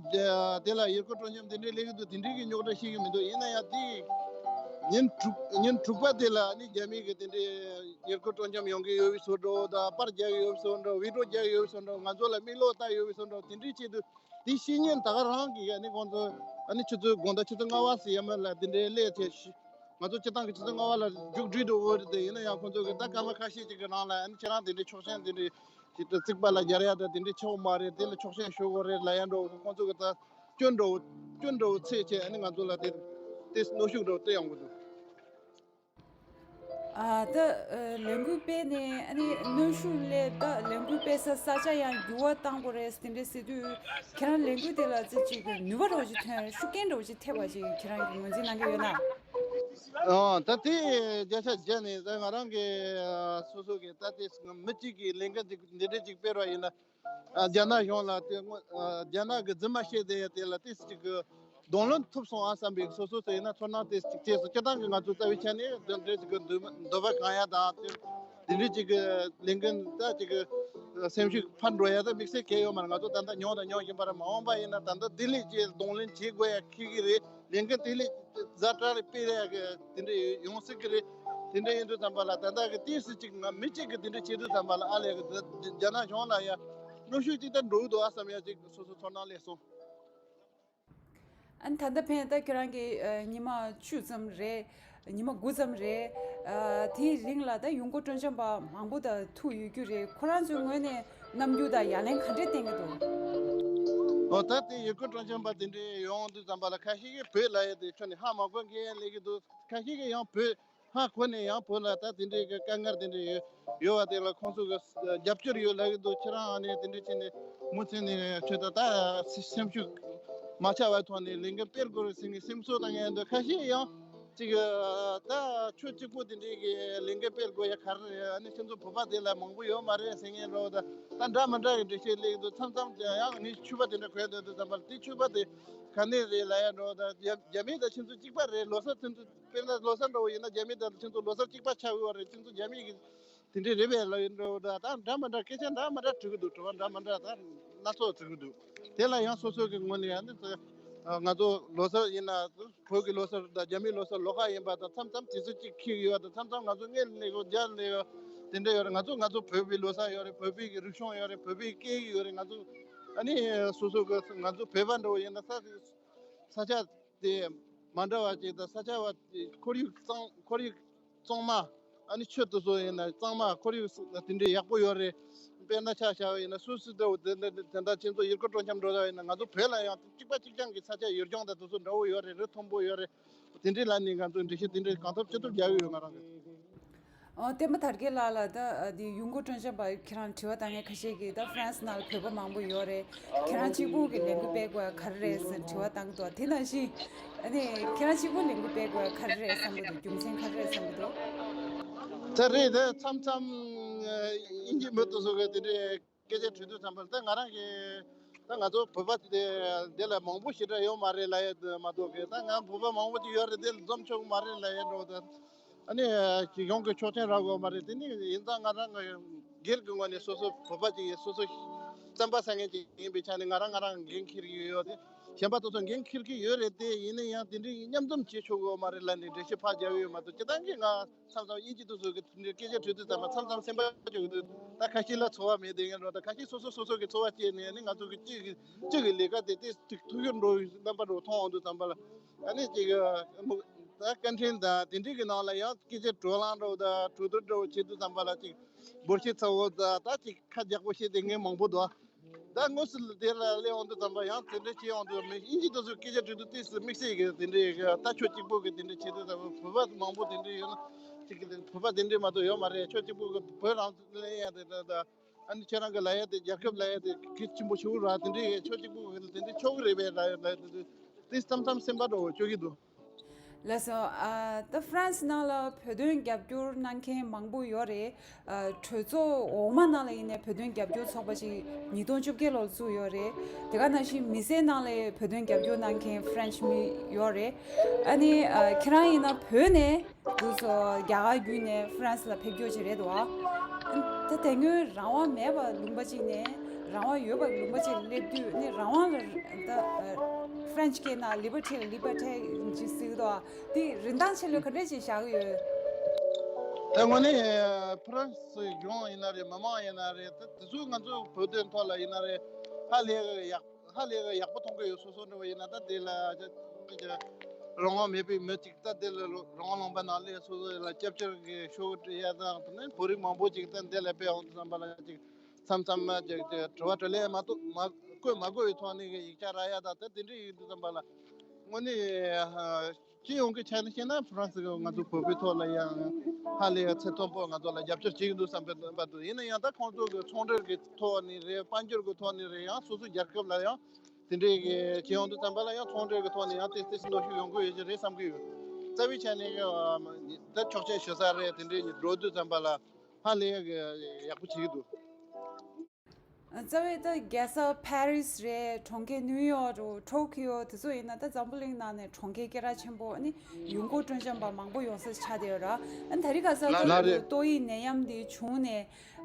དེ་ལ་ཡུལ་སྐོར་སྤྲོ་འཆམ་དེ་འདྲའི་སླེབས་གི་འདུག་དེ་འདྲའི་གི་རྙོག་དྲ་བཤད་གི་མི་འདུག་ཡིན་ན་ཡང་དེ་ཉིན་དྲུག་ཉིན་དྲུག་པ་དེ་ལ་ཨ་ནི་རྒྱ་མི་གི་དེ་འདྲའི་ཡུལ་སྐོར་སྤྲོ་འཆམ་ཡོང་གི་ཡོད་པའི་བཟོ་འདྲ་དང་པར་རྒྱག་གི་ཡོད་པའི་བཟོ་འདྲ་བི་ཌི་ཡོ་རྒྱག་གི་ཡོད་པའི་བཟོ་འདྲ་ང་ཚོ་ལ་མིག་ལོག་ལྟ་ཡོད་པའི་བཟོ་འདྲ་དེ་འདྲའི་ཆེད་དུ། དེ་བཤེས་གཉེན་ད་ག་རང་གིས་ཨ་ནི་ཁོང་ཚོ་ཨ་ནི་ཆུ་ཚོད་དགོང་དག་ཆུ་ཚོད་ལྔ་པ་ཟེར་ཡ་མ་ལ་དེ་འདྲའི་སླེབས་བྱས་ཤི། ང་ཚོ་སྤྱི་བཏང་གི་ཆུ་ཚོད་ལྔ་པ་ལ་མཇུག་སྒྲིལ་འགྲོ་འོ་རེད་དེ་ཡིན་ན་ཡང་ཁོང་ཚོ་གི་ད་སྐར་མ་ཁ་ཤས་ཅིག་གི་ནང་ལ་ཨ་ནི་ཁྱེད་རང་དེ་འདྲའི་ཆོག་མཆན་དེ་འདྲའི་ཞིག་ཏུ་རྩིག་པ་ལ་སྦྱར་ཡ་ད་དེ་འདྲའི་ཆེ་བོ་མ་རེད། དེ་ལ་ཆོག་མཆན་ཞུ་དགོས་རེད་ལ་ཡ་འགྲོ་ཁོང་ཚོ་གི་ད་སྐྱོན་འགྲོ་སྐྱོན་འགྲོ་ཚད་ཆེ་ཨ་ནི་ང་ཚོ་ལ་དེ་དེ་གནོན་ཤུགས་འགྲོ་སྟེ་ཡོང་གི་འདུག་ཨ་ད་ཨ་ལས་འགུལ་སྤེལ་ནས་ཨ་ནི་གནོན་ཤུགས་སླེབས། ད་ལས་འགུལ་སྤེལ་ས་ས་ཆ་ཡང་འགྱུར་བ་བཏང་དགོས་རེད་དེ་འདྲ་ཟེར་དུས་ཁྱེད་རང་ལས་འགུལ་དེ་ལ་ཙི་ཅིག་ནུས་པ་འདྲ་བོ་ཅིག་ཐོན་ཤུགས་རྐྱེན་འདྲ་བོ་ཅིག་ཐེབས་པ་ཅིག་ཁྱེད་རང་གིས་ངོས་འཛིན་གནང་གི་ཡོད་ན། ཨོ་ད་དེ་བརྒྱ་ཆ་བརྒྱ་ནས་ད་ང་རང་གི་ཨ་སོ་སོ་གི་ད་དེ་མི་གཅིག་གིས་ལས་འགུལ་འདི་འདི་འདྲ་ཅིག་སྤེལ་བ་ཡིན་ན། ཨ་རྒྱ་ནག་གཞུང་ལ་དེ་སྔོན་ཨ་རྒྱ་ནག་གི་རྫུན་མ་བཤད་བསྡད་ཡ་དེ་ལ་ཏིས་ཅིག་གི་གདོང་ལེན་ཐུབ་སོང་ཨ་བསམ་པའི་སོ་སོ་སོ་ཡིན་ན་ཚོར་སྣང་ཏིས་ཅིག་སྐྱེས་སོང་། སྤྱིར་བཏང་གི་ང་ཚོ་རྩ་བའི་ཆ་ནས་དེ་འདྲའི་ཅིག་གི་འདོད་འདོད་པ་གང་ཡ་དང་དེ་འདྲའི་ཅིག་གི་ལས་འགན་ད་ཅིག་གི་སེམས་ཤུགས་འཕར་འགྲོ་ཡ་ད་དམིགས་བསལ་གལ་ཡོད་མ་རེད། ང་ཚོ་ད་ལྟ་མྱོང་དང་མྱོང་བཞིན་པ་རེད། མ་འོངས་པ་ཡིན་ན་ད་ལྟ་དེ་ལས་ཅིག་གདོང་ལེན་བྱེད་དགོས་ཡ་ཁེལ་གི་རེད། ལས་འགན་དེ་ལས་ཛ་དྲག་རེ་སྤེལ་ཡ་གི་དེ་འདྲ་ཡོང་སྲིད་གི་རེད། དེ་འདྲ་ཡིན་དུས་ཙམ་པ་ལ་ད་ལྟ་གི་ཏིས་ཅིག་ང་མི་གཅིག་གི་དེ་འདྲ་བྱེད་དུས་ཙམ་པ་ལ་ཨ་ལས་གི་རྒྱ་ནག་གཞུང་ལ་ཡ་གནོན་ཤུགས་ཅིག་ད་འགྲོ་གི་འདུག་ཨ་བསམ་ཡ་ཅིག་སོ་སོ་ཚོར་སྣང་སླེབས་སོང་། ཨ་ནི་ད་ལྟ་ཕན་ད་ཁྱོད་རང་གི་ཨ་ཉི་མ་བཅུ་ཙམ་རེད། ཉི་མ་དགུ་ཙམ་རེད། ཨ་དེའི་རིང་ལ་ད་ཡུལ་སྐོར་སྤྲོ་འཆམ་པ་མང་པོ་ད་ཐུག་ཡོད་རྒྱུ་རེད། ཁོ་རང་ཚོའི་ངོས་ནས་རྣམ་འགྱུར་དང་ཡ་ལན་ག་འདྲས་བསྟན་གྱི་འདུག་ཨོ་ད་དེ་ཡུལ་སྐོར་སྤྲོ་འཆམ་པ་དེ་འདྲས་ཡོང་དུས་ཙམ་པ་ལ་ཁ་ཤས་ཀྱིས་བོད་ལ་ཡ་དེ་ཁྱོན་ནས་ཧ་མ་གོ་མཁན་སླེབས་ཀྱི་འདུག་ཁ་ཤས་ཀྱིས་ཡང་བོད་ཧ་གོ་ནས་ཡང་བོད་ལ་ད་དེ་འདྲའི་གི་དཀའ་ངལ་དེ་འདྲ་ཡོད་ཡོད་པ་དེ་ལ་ཁོང་ཚོ་གི་རྒྱབ་སྐྱོར་ཡོད་ལབ་ཀྱི་འདུག་ཁྱེད་རང་ཨ་ནི་དེ་འདྲ་བྱས་ནས་མུ་མཐུད་ནས་ཁྱོད་ད་ད་སེམས་ཤུགས་མ་ཆག་པའི་ཐོག་ནས་ལས་འགན་སྤེལ་དགོས་རེད་ཟེར་ནས་སེམས་གསོ་བཏང་མཁན་འདུག་ཁ་ཤས་ཡང་ཅིག་ད་ཁྱོད་གཅིག་པུ་དེ་འདྲའི་གི་ལས་འགན་སྤེལ་དགོས་ཡ་ག་རེ་རེད། ཨ་ནི་ཁྱོད་ཚོ་བོད་པ་དེ་ལ་མང་པོ་ཡོད་མ་རེད་ཟེར་མཁན་རོ། ད་ད་འདྲ་མི་འདྲ་གི་འགྲེལ་བཤད་སླེབས་ཀྱི་འདུག་མཚམས་མཚམས་ཡང་ངས་ཕྱུ་པ་དེ་འདྲ་གོན་སྡོད་དུས་ཙམ་པ་ལ་དེ་ཕྱུ་པ་དེ་ག་ནས་རེད་ལབ་ཡ་འགྲོ། ད་རྒྱ་རྒྱ་མི་དང་ཁྱེད་ཚོ་གཅིག་པ་རེད། ལོ་གསར་ཚུན་ཚོད་དཔེར་ན་ལོ་གསར་འདྲ་བོ་ཡིན་ན་རྒྱ་མི་དང་ཁྱེད་ཚོ་ལོ་གསར་གཅིག་པ་ཆགས་ཡོད་རེད། ཁྱེད་ཚོ་རྒྱ་མི་གི་དེ་འདྲའི་རེད་པས་ལབ་ཡིན་འགྲོ། ད་ད་འདྲ་མི་འདྲ་སྐད་ཆ་འདྲ་མི་འདྲ་དྲི་གི་འདུག་དྲི་བ་འདྲ་མི་འདྲ་ད་སྣ་ཚོགས་དྲི་གི་འདུག་དེ་ལ་ཡང་སོ་སོ་གི་ངོས་ནས་ཡང་ནི་ང་ཚོ་ལོ་གསར་ཡིན་ན་བོད་ཀྱི་ལོ་གསར་དང་རྒྱ་མིའི་ལོ་གསར་ལོགས་ཀ་ཡིན་པ་དང་མཚམས་མཚམས་དུས་ཚོད་གཅིག་འཁེལ་གི་ཡོད་པ་དང་མཚམས་མཚམས་ང་ཚོ་སྔོན་ནས་ཡོད་རྒྱ་ནས་ཡོད་དེ་འདྲ་ཡོད་རེད། ང་ཚོ་ང་ཚོ་བོད་པའི་ལོ་གསར་ཡོད་རེད། བོད་པའི་གི་རིག་གཞུང་ཡོད་རེད། བོད་པའི་སྐད་ཡིག་ཡོད་རེད། ང་ཚོ་ཨ་ནི་སོ་སོ་གི་ང་ཚོ་བོད་པ་འདྲ་བོ་ཡིན་ན་ས་ས་ཆ་དེ་མ་འདྲ་བ་ཅིག་དང་ས་ཆ་བ་དེ་ཁོར་ཡུག་གཙང་ཁོར་ཡུག་གཙང་མ་ཨ་ནི་ཆུ་དེ་ཚོ་ཡིན་ན་གཙང་མ་ཁོར་ཡུག་དེ་འདྲའི་ཡག་པོ་ཡོད་རེད། དཔེར་ན་ཆ་བཞག་པ་ཡིན་ན་སུད་སི་འདྲ་བོ་དེ་འདྲ་དེ་འདྲ་ཁྱེད་ཚོ་ཡུལ་སྐོར་སྤྲོ་འཆམ་འགྲོ་ས་ཡིན་ན་ང་ཚོ་བོད་ལ་ཡང་གཅིག་པ་གཅིག་རྐྱང་གི་ས་ཆ་ཡུལ་ལྗོངས་དང་དེ་ཚོ་འདྲ་བོ་ཡོད་རེད། རི་མཐོན་པོ་ཡོད་རེད། དེ་འདྲའི་ལ་ནི་ང་ཚོ་འགྲེལ་བཤད་དེ་འདྲའི་གང་ཐུབ་ཅི་ཐུབ་རྒྱག་གི་ཡོད་ང་རང་གིས། ཨོ། བསྟན་པ་དར་རྒྱས་ལགས་ལ་ད་འདི་ཡུལ་སྐོར་སྤྲོ་འཆམ་པ་ཁྱེད་རང་དྲི་བ་བཏང་མཁན་ཁ་ཤས་ཀྱིས་ད་ཧྥ་རན་སི་ནང་ལ་བོད་པ་མང་པོ་ཡོད་རེད། ཁྱེད་རང་གཅིག་པུ་གི་ལས་འགུལ་སྤེལ་དགོས་ཡ་ག་རེ་རེད་ཟེར་དྲི་བ་བཏང་གི་འདུག་དེ་ནང་བཞིན་ཨ་ནི་ཁྱེད་རང་གཅིག་པུ་ལས་འགུལ་སྤེལ་དགོས་ཡ་ག་རེ་རེད་བསམ་གི་འདུག་རྒྱུ་མཚན་ག་རེ་རེད་བསམ་གི་འདུག་ད་རེད་དེ་མཚམས་མཚམས་དབྱིན་ཇི་མི་དེ་ཚོ་གི་དེ་འདྲའི་སྐད་ཆ་དྲི་དུས་ཙམ་པར་ད་ང་རང་གི་ད་ང་ཚོ་བོད་པ་དེ་འདི་ལ་མང་པོ་ཞེ་དྲག་ཡོད་མ་རེད་ལབ་ཡ་མ་གཏོགས་གི་ད་ང་བོད་པ་མང་པོ་ཅིག་ཡོད་རེད། དེ་ལ་འཛོམས་ཆོག་གི་མ་རེད་ལབ་ཡ་འགྲོ་ད། ཨ་ནི་གཞུང་གི་ཆོག་མཆན་རག་དགོས་མ་རེད། དེ་ནི་ཡིན་ཙང་ང་རང་སྒེར་གྱི་ངོས་ནས་སོ་སོ་བོད་པ་ཅིག་ཡིན། སོ་སོ་བསམ་པ་ཟ་མཁན་ཅིག་ཡིན་པའི་ཆ་ནས་ང་རང་ང་རང་འགན་འཁྱེར་གྱི་ཡོད་དེ། གཞན་པ་དེ་ཚོ་འགན་འཁྱེར་གྱི་ཡོད་རེད་དེ། ཡིན་ན་ཡང་དེ་འདྲའི་མཉམ་འཛོམས་བྱེད་ཆོག་གི་ཡོད་མ་རེད་ལབ་ནས་འགྲེལ་བཤད་ཕར་རྒྱབ་ཡོད་མ་གཏོགས་སྤྱིར་བཏང་གི་ང་མཚམས་མཚམས་དབྱིན་ཇི་དེ་ཚོ་གི་དེ་འདྲའི་སྐད་ཆ་དྲིས་དུས་ཙམ་པ་མཚམས་མཚམས་སེམས་པ་སྐྱོ་གི་འདུག་ད་ཁ་ཤས་ལ་ཚོར་བ་མེད་དེ་ཡིན་འགྲོ། ད་ཁ་ཤས་སོ་སོ་སོ་སོ་གི་ཚོར་བ་སྐྱེས་ནས་ནི་ང་ཚོ་གི་སྤྱི་གི་སྤྱི་གི་ལས་ཀ་དེ་དེ་ཐུགས་ཐུགས་ཡུར་འགྲོ་བའི་རྣམ་པ་འགྲོ་མཐོང་འོང་དུས་ཙམ་པ་ལ། ཨ་ནི་ཅིག་ད་བཀའ་དྲིན་དང་དེ་འདྲའི་གི་ནང་ལ་ཡང་སྐད་ཆ་བགྲོ་གླེང་འདྲ་བོ་དང་གྲོས་བསྡུར་འདྲ་བོ་བྱེད་དུས་ཙམ་པ་ལ་ཅིག་འབོར་ཆེ་ཚ་བོ་དང་ད་ཅིག་ཁ་རྒྱག་པོ་བྱེད་དེ་ངས་མང་པོ་འདུག་ད་དངོས་སུ་དེ་ལ་སླེབས་འོང་དུས་ཙམ་པ་ཡང་དེ་འདྲ་བྱེད་འོང་དུས་མི་དབྱིན་ཇི་དེ་ཚོས་སྐད་ཆ་དྲིས་དུས་ཏོག་ཙམ་དམིགས་བསལ་གི་དེ་འདྲའི་གི་ད་ཕྱོགས་གཅིག་པོ་གི་དེ་འདྲ་བྱེད་དུས་ཙམ་པ་བོད་པ་མང་པོ་དེ་འདྲ་ཡོད་ན་ཅིག་གི་བོད་པ་དེ་འདྲ་མ་གཏོགས་ཡོད་མ་རེད། ཕྱོགས་གཅིག་པོ་གི་བོད་རང་ལ་ཡང་དེ་ད་ད་ཨ་ནི་ཁྱེད་རང་གི་ལ་ཡ་དེ་རྒྱལ་ཁབ་ལ་ཡ་དེ་གལ་ཆེན་པོ་ཞིག་ར་དེ་འདྲའི་ཕྱོགས་གཅིག་པོ་གི་དེ་འདྲའི་ཆོག་གི་རེད་པས་ལ་ཡ་ལ་ཡ་དེ་དེ་མཚམས་མཚམས་སེམས་པ་འདྲ་བོ་སྐྱོ་གི་འདུག་ལགས་སོ། ཨ་ད་ཧྥ་རན་སི་ནང་ལ་བོད་དོན་རྒྱབ་སྐྱོར་གནང་མཁན་མང་པོ་ཡོད་རེད། ཨ་གྲོས་ཚོགས་འོག་མ་ནང་ལ་ཡིན་ནའི་བོད་དོན་རྒྱབ་སྐྱོར་ཚོགས་པ་ཅིག་ཉིས་སྟོང་བཅོ་བརྒྱད་ལོར་བཙུགས་ཡོད་རེད། དེ་ག་ནང་བཞིན་མི་སེར་ནང་ལ་བོད་དོན་རྒྱབ་སྐྱོར་གནང་མཁན་ཧྥ་རན་སི་མི་ཡོད་རེད། ཨ་ནི་ཨ་ཁྱེད་རང་ཡིན་ན་བོད་ནས་འདུག་སོ་རྒྱ་གར་བརྒྱུད་ནས་ཧྥ་རན་སི་ལ་ཕེབས་རྒྱུ་ཅིག་རེད་འདུག་ཨ་ད་དེ་སྔོན་རང་དབང་མེད་པ་ལུང་པ་ཅིག་ནས་རང་དབང་ཡོད་པ་ལུང་པ་ཅིག་ལ་སླེབས་དུས་ནི་རང་དབང་ལ་ད་ཨ་ཧྥ་རན་སི་སྐད་ནང་ལི་བར་ཊི་ལ་ལི་བར་ཊི་ཅིག་ཟེར་གི་འདུག་ཨ། དེ་རིན་ཐང་ཆེ་ལོས་ག་འདྲས་ཅིག་བཞག་གི་ཡོད། ད་དངོས་གནས་ཧྥ་རན་སི་གཞུང་ཡིན་ན་རེད། མི་མང་ཡིན་ན་རེད། ད་དེ་ཚོས་ང་ཚོ་བོད་དོན་ཐོག་ལ་ཡིན་ན་རེད། ཧ་ལས་ཡག་ཧ་ལས་ཡག་པོ་མཐོང་གི་ཡོད། སོ་སོ་འདྲ་བོ་ཡིན་ན་ད་དེ་ལ་ཅི་ཅི་རང་དབང་མེད་པའི་མི་གཅིག་ད་དེ་ལ་རང་དབང་ལུང་པ་ནང་སླེབས་སོ་སོ་ལ་སྐྱབས་བཅོལ་གྱི་ཤོག་བུ་སྤྲད་ཡ་དང་དེ་ནས་བོད་རིགས་མང་པོ་ཅིག་ད་འདི་ལ་ཕེབས་འོང་དུས་ཙམ་པ་ལ་ཅིག་མཚམས་མཚམས་མ་ཅིག་ཅིག་དྲི་བ་དྲིས་ལན་མ་གཏོགས་མ་བཀོད་མ་བཀོད་པའི་ཐོག་ནས་ཀྱི་ཡིག་ཆ་རག་ཡ་ད་ད་དེ་འདྲ་ཡིན་དུས་ཙམ་པ་ལ་དངོས་གནས་སྤྱི་ཡོངས་ཀྱི་ཆ་ནས་བཤད་ན་ཧྥ་རན་སི་གི་ང་ཚོ་བོད་པའི་ཐོག་ལ་ཡང་ཧ་ལས་ཡ་ཚད་མཐོན་པོ་ང་ཚོ་ལ་རྒྱབ་སྐྱོར་བྱེད་ཀྱི་འདུག་བསམ་པའི་འདུག་ཡིན་ན་ཡང་ད་ཁོང་ཚོ་གི་ཚོང་འབྲེལ་གྱི་ཐོག་ནས་རེད། དཔལ་འབྱོར་གྱི་ཐོག་ནས་རེད། ཡང་སོ་སོའི་རྒྱལ་ཁབ་ལ་ཡང་དེ་འདྲའི་གི་བྱེད་ཡོང་དུས་ཙམ་པ་ལ་ཡང་ཚོང་འབྲེལ་གྱི་ཐོག་ནས་ཡང་ཏོག་ཙམ་གནོན་ཤུགས་ཡོང་གི་ཡོད་ཀྱི་རེད་བསམ་གྱི་ཡོད། རྩ་བའི་ཆ་ནས་ད་ཆོག་མཆན་ཞུ་ས་རེད། དེ་འདྲའི་འགྲོ་དུས་ཙམ་པ་ལ་ཧ་ལས་ཡ་གི་ཡག་པོ་བྱེད་ཀྱི་འདུག་རྩ་བའི་ད་རྒྱལ་ས་ཕ་རི་སི་རེད། གྲོང་ཁྱེར་ནིའུ་ཡོག་རེད། ཊོ་ཀི་ཡོ་དེ་ཚོ་ཡིན་ན་ད་འཛམ་བུ་གླིང་ནང་ནས་གྲོང་ཁྱེར་སྐད་གྲགས་ཆེན་པོ། ཨ་ནི་ཡུལ་སྐོར་སྤྲོ་འཆམ་པ་མང་པོ་ཡོང་ས་ཆགས་བསྡད་ཡོད་ར། ཨ་ནི་ད་རེས་ཁ་སང་ལགས་ད་རེད། ཏོག་དབྱིབས་ནད་ཡམས་འདི་བྱུང་ནས་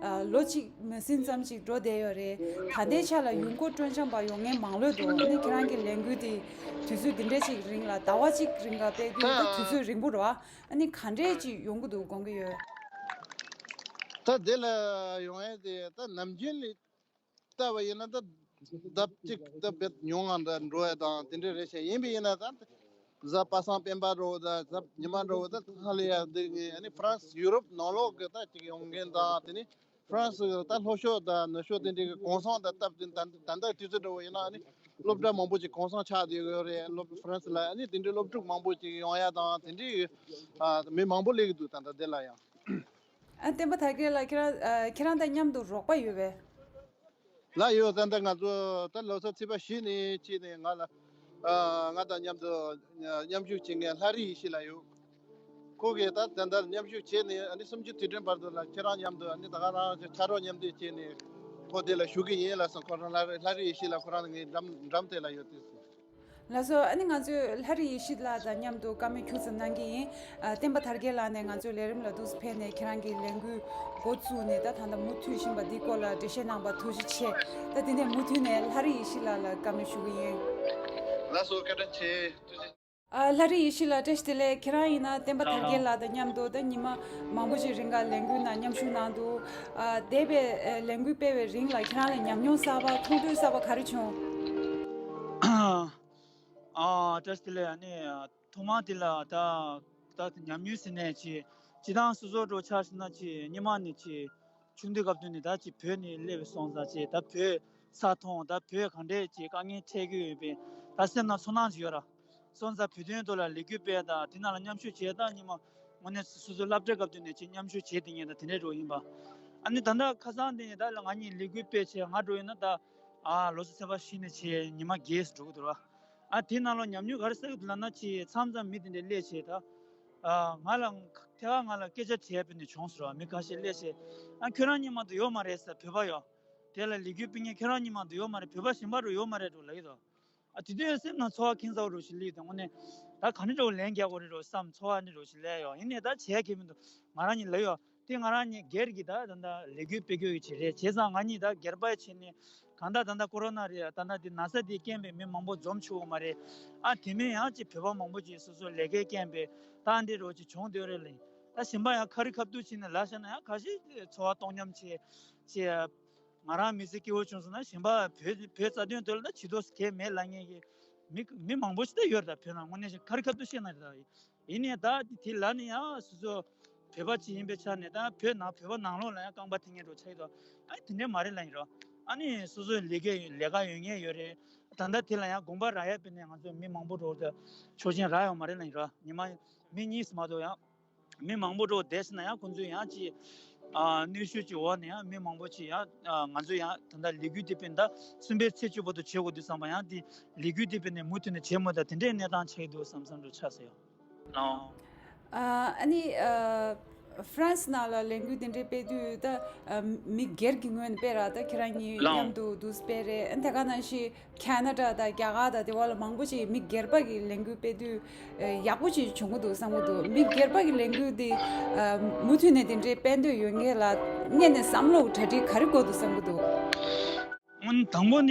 ཨ་ལོ་གཅིག་མ་ཟིན་ཙམ་ཅིག་འགྲོ་བསྡད་ཡོད་རེད། ད་ལྟའི་ཆ་ལ་ཡུལ་སྐོར་སྤྲོ་འཆམ་པ་ཡོང་མཁན་མང་ལོས་འདུག་ཨ་ནི་ཁྱེད་རང་གི་ལས་འགུལ་འདི་དུས་ཚོད་འདི་འདྲ་ཅིག་རིང་ལ་ཟླ་བ་གཅིག་རིང་ལ་སྤེལ་དུས་ད་དུས་ཚོད་རིང་པོ་རེད་བ། ཨ་ནི་ག་འདྲས་ཅིག་ཡོང་གི་འདུག་དགོངས་ཀྱི་ཡོད། ད་དེ་ལ་ཡོང་ཡས་དེ་ད་ནམ་རྒྱུན་ལས་ལྟ་བ་ཡིན་ན་ད་ལྡབ་གཅིག་ད་བེད་ཉུང་ང་འདྲ་འགྲོ་ཡ་དང་དེ་འདྲ་རེད་ཤག་ཡིན་པ་ཡིན་ན་ད་གཟའ་པ་སངས་སྤེན་པ་འགྲོ་ད་གཟའ་ཉི་མ་འགྲོ་ད་ཧ་ལས་ཡ་འདི་ངས་ཨ་ནི་ཧྥ་རན་སི་ཡུ་རོབ་ནང་ལོགས་གི་ད་ཅིག་ཡོང་མཁན་དང་དེ་ནི་ཧྥ་རན་སི་གི་ད་ལྷོ་ཕྱོགས་དང་ནུབ་ཕྱོགས་དེ་འདྲའི་གི་གུང་སེང་དང་སྟབས་བསྟུན་ད་ད་ལྟ་དུས་ཚོད་འདྲ་བོ་ཡིན་ན་ཨ་ནི་སློབ་གྲྭ་མང་པོ་ཅིག་གུང་སེང་ཆགས་བསྡད་ཡོད་རེད། སློབ་ཧྥ་རན་སི་ལ་ཨ་ནི་དེ་འདྲའི་སློབ་ཕྲུག་མང་པོ་ཅིག་ཡོང་ཡ་དང་དེ་འདྲའི་གི་ཨ་མི་མང་པོ་སླེབས་ཀྱི་འདུག་ད་ལྟ་དེ་ལ་ཡང་། ཨ་བསྟན་པ་དར་རྒྱས་ལགས། ཁྱེད་རང་ཨ་ཁྱེད་རང་དང་མཉམ་དུ་རོགས་པ་ཡོད་པས། ལགས་ཡོད། ད་ལྟ་ང་ཚོ་ད་ལོ་གསར་ཚེས་པ་བཞི་ནས་ཕྱིན་ནས་ང་ལ་ཨ་ང་དང་མཉམ་དུ་མཉམ་ཞུགས་བྱེད་མཁན་ལྷ་རི་ཡེ་ཤེས་ལགས་ཡོད། ཁོ་གིས་ད་ད་ལྟ་མཉམ་ཞུགས་བྱས་ནས་ཨ་ནི་གསུམ་བཅུ་དུས་དྲན་བར་དུ་ལ་ཁྱེད་རང་མཉམ་དུ་ཨ་ནི་ད་ག་རང་ཕྱག་རོགས་མཉམ་འདེགས་བྱས་ནས་ཁོ་དེ་ལ་ཞུགས་ཀྱི་ཡིན་ལབ་སོང་། ཁོ་རང་ལྷ་རི་ལྷ་རི་ཡེ་ཤེས་ལགས་ཁོ་རང་ངའི་འགྲམ་འགྲམ་དེ་ལ་ཡོད་དུས། ལགས་སོ། ཨ་ནི་ང་ཚོས་ལྷ་རི་ཡེ་ཤེས་ལགས་དང་མཉམ་དུ་བཀའ་མོལ་ཁྱུག་ཙམ་གནང་གི་ཡིན། ཨ་བསྟན་པ་དར་རྒྱས་ལགས་ནས་ང་ཚོའི་ལས་རིམ་ལ་འདུག་སེ་ཕེབས་ནས་ཁྱེད་རང་གི་ལས་འགུལ་འགོ་བཙུགས་ནས་ད་ད་ལྟ་མུ་མཐུད་བཞིན་པ་འདི་སྐོར་ལ་འགྲེལ་བཤད་གནང་བར་ཐུགས་རྗེ་ཆེ། ད་དེ་ནས་མུ་མཐུད་ནས་ལྷ་རི་ཡེ་ཤེས་ལགས་ལ་བཀའ་མོལ་ཞུ་གི་ཡིན། ལགས་སོ། བཀའ་དྲིན་ཆེ། ཐུགས་རྗེ་ཆེ། ཨ་ལྷ་རི་ཡེ་ཤེས་ལགས་བཀྲ་ཤིས་བདེ་ལེགས། ཁྱེད་རང་ཡིན་ན་བསྟན་པ་དར་རྒྱས་ལགས་དང་མཉམ་དུ་ད་ཉི་མ་མང་པོ་ཞིག་རིང་ག་ལས་འགུལ་ནང་མཉམ་ཞུགས་གནང་འདུག་ཨ་འདས་པའི་ཨ་ལས་འགུལ་སྤེལ་བའི་རིང་ལ་ཁྱེད་རང་ལ་ཉམས་མྱོང་གསར་པ་མཐོང་གྲོལ་གསར་པ་ག་རེ་བྱུང་། ཨ་བཀྲ་ཤིས་བདེ་ལེགས། ཨ་ནི་ཐོག་མ་དེ་ལ་ད་ད་ཉམས་མྱོང་ཟེར་ནས་ཅི་སྤྱི་བཏང་སོ་སོ་འགྲོ་ཆ་ཟེར་ན་ཅི་སྔོན་མ་ནས་ཅི། ཆུང་དུས་སྐབས་དུས་ནས་ད་ཅིག་བོད་ནས་སླེབས་སོང་ཙང་ཅིག་ད་བོད་ས་མཐོང་ད་བོད་ག་འདྲས་ཅིག་དཀའ་ངལ་འཕྲད་ཀྱི་ཡོད་པའི་ད་སེམས་ནང་ཚོར་སྣང་ཅིག་ཡོད་ར། སོང་ཙང་བོད་དོན་ཐོག་ལ་ལས་འགུལ་སྤེལ་དང་དེ་ནང་ལ་མཉམ་ཞུགས་བྱས་ད་ཉི་མ་དངོས་གནས་སོ་སོའི་སློབ་གྲྭའི་སྐབས་དུས་ནས་ཅིག་མཉམ་ཞུགས་བྱས་དེ་ངས་ད་དེ་འདྲས་འགྲོ་ཡིན་པ། ཨ་ནི་ད་ལྟ་ཁ་སང་དེ་ནས་ད་ལ་ང་གཉིས་ལས་འགུལ་སྤེལ་བྱས་ང་འགྲོ་ཡིན་ན་ད་ཨ་ལོ་སི་ཚེ་པ་ཤི་ནས་བྱས་ཉི་མ་བརྒྱད་འགྲོ་གི་འདུག་ར། ཨ་དེ་ནང་ལ་ཉམས་མྱོང་ག་རེ་བསགས་ཀྱི་འདུག་ལབ་ན་ཅིག་མཚམས་མཚམས་མི་དེ་འདྲས་སླེབས་བྱས་ད། ཨ་ང་ལ་ཐད་ཀར་ང་ལ་སྐད་ཆ་དྲིས་པ་ནས་བྱུང་ཟེར་བ་མི་ཁ་ཤས་སླེབས་བྱས། ཨ་ཁྱོད་རང་གཉིས་མ་གཏོགས་ཡོད་མ་རེད་ཟེར་བོད་པ་ཡོད། དེ་ལ་ལས་འགུལ་སྤེལ་མཁན་ཁྱོད་རང་གཉིས་མ་གཏོགས་ཡོད་མ་རེད། བོད་པ་གཞན་པ་རུ་ཡོད་མ་རེད་འགྲོ་ལབ་ཀྱི་འདུག་ཨ་དེ་དུས་སེམས་ནང་ཚོར་བ་ཁེངས་ས་རུ་ཞིག་སླེབས་དང་དངོས་གནས་ད་ག་ནས་འགྲོ་ལན་རྒྱག་དགོས་རེད་རོ་བསམ་ཚོར་བ་ནི་རོ་ཞིག་སླེབས་ཡོད། ཡིན་ནའི་ད་བྱས་ཁེ་མི་འདུག་ང་རང་གཉིས་ལབ་ཡོད། དེ་ང་རང་གཉིས་སྒེར་གྱི་ད་ད་ལྟ་ལས་འགུལ་སྤེལ་རྒྱུ་ཡི་ཆེད་རེད། བྱས་ཙང་ང་གཉིས་ད་སྒེར་པ་ཡི་ཆེད་ནས་གང་ལྟར་ད་ལྟ་ཀོ་རོ་ན་རེད། ད་ལྟ་དེ་ན་ཚ་དེ་རྐྱེན་པས་མི་མང་པོ་འཛོམས་ཆོག་གི་མ་རེད། ཨ་དེ་མིན་ཡང་ཅིག་བོད་པ་མང་པོ་ཅིག་སོ་སོ་ལས་ཀའི་རྐྱེན་པས་ད་འདི་རོ་ཅིག་བྱུང་སྡོད་རེད་ལ། ད་གཞན་པ་ཡང་ཁ་རི་ཁ་ཐུག་བྱས་ནས་ལབ་བཞག་ན་ཡང་ཁ་ཤས་ཚོར་བ་སྟོང་ཉམས་ཆེ་ཆེ། ང་རང་མི་ཚེ་སྐྱིད་པོ་བྱུང་སོང་ན་གཞན་པ་བོད་བོད་རྩ་དོན་དོན་ལ་ད་བྱེད་དོ་གལ་མེད་ལབ་མཁན་གྱི་མི་མི་མང་པོ་ཞིག་ད་ཡོད་རེད། ད་བོད་ནང་དངོས་གནས་ཞིག་ཁ་རི་ཁ་ཐུག་བཤད་ན་རེད་ད། ཡིན་ནའི་ད་དེ་ལ་ནི་ཡང་སོ་སོ་བོད་པ་ཅིག་ཡིན་པའི་ཆ་ནས་ད་བོད་ནང་བོད་པ་ནང་ལོགས་ལ་ཡང་རྐང་པ་འཐེན་མཁན་འགྲོ་ཆགས་ཡོད་དོ། ཨ་དེ་འདྲས་མ་རེད་ལབ་ཡིན་རོ། ཨ་ནི་སོ་སོའི་ལས་ཀ་ལས་ཀ་ཡོད་མཁན་ཡོད་རེད། ད་ལྟ་དེ་ལ་ཡང་དགོངས་པ་རག་ཡ་དཔེར་ན་ང་ཚོ་མི་མང་པོ་འགྲོ་ད་ཆོག་མཆན་རག་ཡོད་མ་རེད་ལབ་ཡིན་རོ། ཉི་མ་མི་གཉིས་སུ་མ་གཏོགས་ཡང་མི་མང་པོ་འགྲོ་བསྡད་ཟིན་ན་ཡང་ཁོང་ཚོས་ཡང་ཅིག་ཨ་གནོན་ཤུགས་ཀྱི་འོག་ནས་ཡང་མི་མང་པོ་ཅིག་ཡང་ཨ་ང་ཚོ་ཡང་ད་ལྟ་ལས་འགུལ་དེ་དཔེར་ན་ད་གསུམ་པའི་ཚེས་བཅུ་བར་དུ་བྱེད་དགོས་འདུག་བསམ་པ་ཡང་དེ་ལས་འགུལ་དེ་དཔེར་ནས་མུ་མཐུད་ནས་བྱེད་མ་ཐུབ་དེ་འདྲའི་གནས་སྟངས་ཆགས་ཀྱི་འདུག་བསམ་བསམ་འགྲོ་ཆགས་སོང་ཡང་། ལའོ། ཨ་ནི་ཨ་ཧྥ་རན་སི་ནང་ལ་ལས་འགུལ་འདི་འདྲའི་སྤེལ་དུས་ད་ཨ་མི་སྒེར་གྱི་ངོས་ནས་སྤེལ་ར། ད་ཁྱེད་རང་གཉིས་ལའོ། མཉམ་དུ་འདུག་སྤེལ་རེད། ཨ་ནི་དེ་ག་ནང་བཞིན་ཁ་ན་ཌ་དང་རྒྱ་གར་དང་དེ་བ་ལ་མང་པོ་ཅིག་མི་སྒེར་པ་གི་ལས་འགུལ་སྤེལ་དུས་ཨ་ཡག་པོ་ཅིག་བྱུང་གི་འདུག་བསམ་གི་འདུག་མི་སྒེར་པ་གི་ལས་འགུལ་འདི་ཨ་མུ་མཐུད་ནས་འདི་འདྲའི་སྤེལ་འདོད་ཡོད་མཁན་ལ་སྔོན་ནས་བསམ་བློ་གྲ་སྒྲིག་ག་རེ་དགོས་འདུག་བསམ་གི་འདུག་དངོས་གནས་དང་པོ་ནས་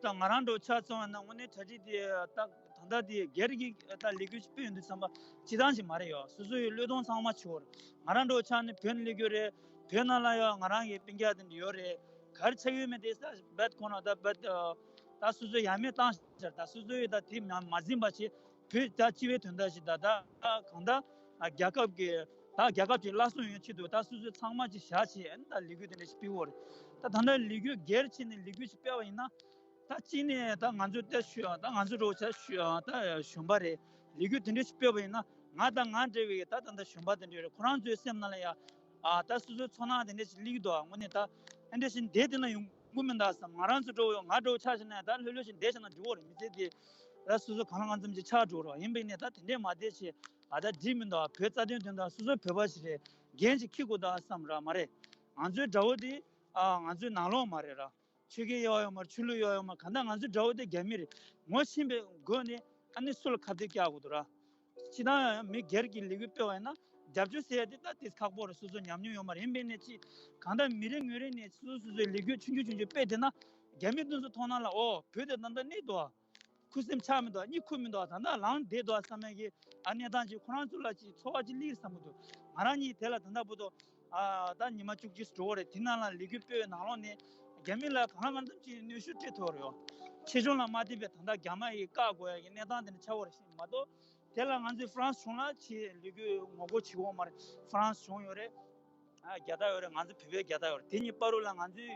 ད་ང་རང་འདྲ་བོ་ཆ་མཚོན་པ་ན་དངོས་གནས་གྲ་སྒྲིག་དེ་ད་ད་ལྟ་དེ་སྒེར་གྱི་ད་ལས་འགུལ་ཞིག་སྤེལ་ཡོང་དུས་བསམ་པ་སྤྱི་བཏང་ཞིག་མ་རེད་ཡོད། སོ་སོ་ཡི་བློས་གཏོང་ཚང་མ་བྱེད་དགོས་རེད། ང་རང་འདྲ་བོ་ཆ་ནས་བོད་ནས་སླེབས་རྒྱུ་རེད། བོད་ནང་ལ་ཡོད་ང་རང་གི་སྤུན་ཀྱག་དེ་འདྲ་ཡོད་རེད། ག་རེ་ཆགས་ཡོད་མེད་དེ་ས་རྦད་ཁོ་ན་ད་རྦད་ད་སོ་སོ་ཡ་མེད་བཏང་ཤར་ད་སོ་སོ་ཡི་ད་དེ་མ་མ་འཛིན་པ་བྱེད། བོད་ད་སྤྱི་པའི་དོན་དག་ཞིག་ད་ད་གང་ད་རྒྱལ་ཁབ་ཀྱི་ད་རྒྱལ་ཁབ་ཀྱི་བླ་སྲོག་ཡོང་ཆེད་དུ་ད་སོ་སོ་ཚང་མ་ཅིག་བཞག་བྱས་ཨ་ནི་ད་ལས་འགུལ་དེ་འདྲ་ཞིག་སྤེལ་བོ་རེད། ད་ད་ལྟ་ལས་འགུལ་སྒེར་བྱས་ནས་ལས་འགུལ་ཞིག་སྤེལ་བ་ཡིན་ན་ད་གཅིག་ནས་ད་ང་ཚོ་ད་ཞུ་ད་ང་ཚོ་རོགས་བྱ་ཞུ་ད་གཞོན་པ་རེད། ལས་འགུལ་དེ་འདྲ་ཞིག་སྤེལ་བ་ཡིན་ན་ང་དང་ང་འདྲ་བའི་ད་ད་ད་གཞོན་པ་དེ་འདྲ་རེད། ཁོ་རང་ཚོའི་སེམས་ནང་ལ་ཡ་ཨ་ད་སོ་སོའི་ཚོར་སྣང་དེ་འདྲ་ཞིག་སླེབས་ཀྱི་འདུག་དངོས་གནས་ད་ཨ་འདྲ་ཞིག་བསྡད་དེ་ན་ཡོང་གི་མིན་ད་བསམ། ང་རང་ཚོ་འགྲོ་ང་འགྲོ་ཆ་ཞིག་ན་ད་ལྷོད་ལྷོད་ཞིག་བསྡད་ཞིག་ན་འགྲོ་བོ་རེད། མི་ཚེ་དེ་ད་སོ་སོ་གང་ལ་གང་འཚམ་ཅིག་ཆགས་འགྲོ་རོགས་ཡིན་པས་ནས་ད་དེ་འདྲས་མ་བསྡད་ཆེ་ཨ་ད་འགྲིག་མི་འདུག་བོད་རྩ་དོན་དོན་དག་སོ་སོའི་བོད་པ་ཞིག་རེད། འགན་ཞིག་འཁྱེར་དགོས་ད་བསམ་ར་མ་རེད། ང་ཚོའི་དགྲ་བོ་དེ་ཨ་ང་ཚོའི་ནང་ལོགས་མ་རེད་ར། ཆོལ་ཁའི་དབྱེ་བ་ཡོད་མ་རེད། ཆོས་ལུགས་དབྱེ་བ་ཡོད་མ་རེད། གང་ལྟར་ང་ཚོའི་དགྲ་བོ་དེ་རྒྱ་མི་རེད། ངོ་ཤེས་པའི་སྒོ་ནས་ཨ་ནི་སུ་ལ་ཁ་གཏད་བཀྱག་དགོས་འདུག་ར། སྤྱི་བཏང་ཡང་མི་སྒེར་གྱི་ལས་འགུལ་སྤེལ་བ་ཡིན་ན་རྒྱབ་སྐྱོར་ཟེར་ཡ་དེ་ད་དེ་ཁག་པོ་རེད། སོ་སོ་ཉམས་མྱོང་ཡོད་མ་རེད། ཡིན་པས་ནས་ཅི་གང་ལྟར་མི་རེ་ངོ་རེ་ནས་སོ་སོ་སོ་སོའི་ལས་འགུལ་ཆུང་ཆུང་ཆུང་ཆུང་སྤེལ་བསྡད་ན་རྒྱ་མི་དེ་ཚོ་མཐོང་སྣང་ལ་ཨོ་བོད་དེ་ད་ལྟ་གནས་འདུག་ཁུ་སིམ་ཆགས་མི་འདུག་གཉིད་ཁུག་མི་འདུག་ད་ལྟ་ལངས་བསྡད་འདུག་བསམ་ཡ་གི་ཨ་གནས་སྟངས་ཅིག་ཁོ་རང་ཚོ་ལ་ཅིག་ཚོར་བ་ཅིག་སླེབས་བསམ་གི་འདུག་ང་རང་གཉིས་དེ་ལ་ད་ལྟ་བར་དུ་ཨ་ད་ཉི་མ་བཅུ་གཅིག་འགྲོ་བ་རེད། དེ་ནང་ལ་ལས་འགུལ་སྤེལ་བའི་ནང་ལོགས་ནས་རྒྱ་མི་ལ་གང་ལ་གང་འཚམ་ཅིག་གནོན་ཤུགས་སྤྲད་ཐུབ་པ་རེད། ཆེ་ཆུང་ལ་མ་ལྟོས་པའི་ད་ལྟ་རྒྱ་མ་ཡིས་བཀག་དགོས་ཡ་གི་གནས་སྟངས་དེ་འདྲ་ཆགས་པ་རེད་མ་གཏོགས། དེ་ལ་ང་ཚོའི་ཧྥ་རན་སི་གཞུང་ལ་ཆེས་ལས་འགུལ་ངོ་རྒོལ་བྱེད་དགོས་མ་རེད། ཧྥ་རན་སི་གཞུང་ཡོད་རེད། ཨ་རྒྱལ་དར་ཡོད་རེད། ང་ཚོ་བོད་པའི་རྒྱལ་དར་ཡོད་རེད། དེ་གཉིས་བར་དུ་ལ་ང་ཚོས་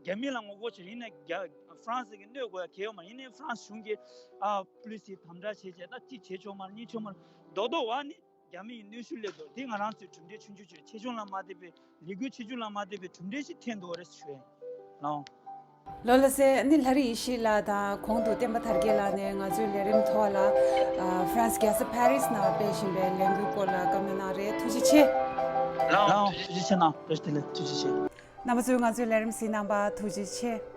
རྒྱ་མི་ལ་ངོ་རྒོལ་བྱེད་ཡིན་ནའི་རྒྱ་ཧྥ་རན་སི་གི་གནོད་དགོས་ཡ་གལ་ཡོད་མ་རེད། ཡིན་ནའི་ཧྥ་རན་སི་གཞུང་གིས་ཨ་པུ་ལི་སི་དམ་དྲག་བྱས་བྱས་ད་གཅིག་བྱེད་ཆོག་མ་རེད། གཉིས་ཆོག་མ་རེད། རྡོག་རྡོག་བ་ནི་རྒྱ་མི་ཡི་གནོན་ཤུགས་སླེབས་འདུག་དེ་ང་རང་ཚོའི་གྲུབ་འབྲས་ཆུང་ཆུང་ཆུང་ཆེ་ཆུང་ལ་མ་ལྟོས་པའི་ལས་འགུལ་ཆེ་ཆུང་ལ་མ་ལྟོས་པའི་གྲུབ་འབྲས་ཤིག་ཐོན་འདུག་རེད་ཞུ་ཡ་ཡིན། ལགས། ལོ་ལ་སེ་ནི་ལྷ་རི་ཡེ་ཤེས་ལགས་དང་གོང་དུ་བསྟན་པ་དར་རྒྱས་ལགས་ནས་ང་ཚོའི་ལས་རིམ་ཐོག་ལ་ཨ་ཧྥ་རན་སི་རྒྱལ་ས་ཕ་རི་སི་ནང་སྤེལ་བཞིན་པའི་ལས་འགུལ་སྐོར་ལ་བཀའ་མོལ་གནང་རེད། ཐུགས་རྗེ་ཆེ། ལགས་ཐུགས་རྗེ་ཆེ་གནང་། བཀྲ་ཤིས་བདེ་ལེགས། ཐུགས་རྗེ་ཆེ། རྣམ་པ་ཚོས་ང་ཚོའི་ལས་རིམ་གཟིགས་གནང་བར་ཐུགས་རྗེ་ཆེ།